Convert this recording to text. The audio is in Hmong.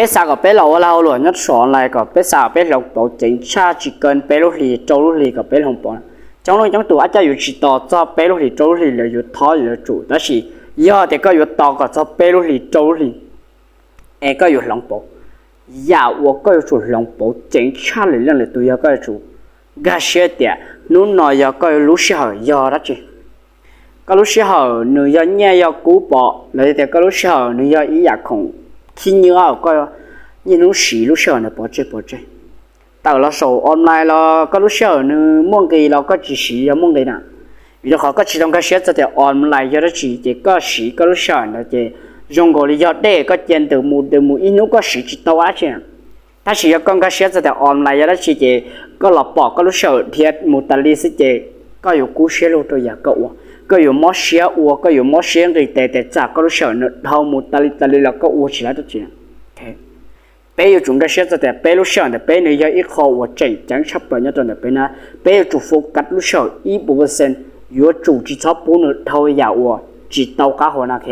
Peb xav kom peb los ua lag ua luam nyob saum online kom peb xav kom peb hloov pauv ceev tshaj tsis kaw peb lub hlis rau lub hlis kom peb hloov pauv. Coob leej coob tus ab caj yuav tsis tos txog peb lub hlis rau lub hlis lawm yuav thov yuav tsum, tab sis yog tias koj yuav tos kom txog peb lub hlis rau lub hlis es koj yuav hloov pauv, yam uas koj yuav tsum hloov pauv ceev tshaj lwm leej lwm tus yog koj yuav tsum nkag siab tias hnub no yog koj lub sij hawm yog dab tsi. Koj lub sij hawm nws yog nyiaj yog kub pom los yog tias koj lub sij hawm nws yog ib yam khoom khib nyiab uas koj niaj hnub siv lub sij hawm ntawd pov tseg pov tseg. Tawm los saum online los koj lub sij hawm nws muaj nqis los koj tsis siv yog muaj nqis na. Vim rau qhov koj tsis tau nkag siab txog tias online yog dab tsi ces koj siv koj lub sij hawm ntawd ces zoo nkaus li yog dej koj cia ntws mus ntws mus ib hnub koj siv tsis tau dab tsi. Tab sis yog koj nkag siab txog tias online yog dab tsi ces koj los pom koj lub sij hawm dhia mus tas li xwb ces koj yuav kub siab lug rau yam koj ua, koj yuav mob siab ua, koj yuav mob siab nqis tes tes txam koj lub sij hawm nws dhau mus tas li tas li los koj ua tsis tau dab tsi. Peb yuav tsum nkag siab txog tias peb lub sij hawm ntawm peb nws yog ib qho uas tseem ceeb tshaj plaws nyob rau ntawm peb na. Peb yuav tsum focus lub sij hawm ib puas percent, yuav tsum tsis txhob pub nws dhau yam uas tsis tau qab hau na, ok.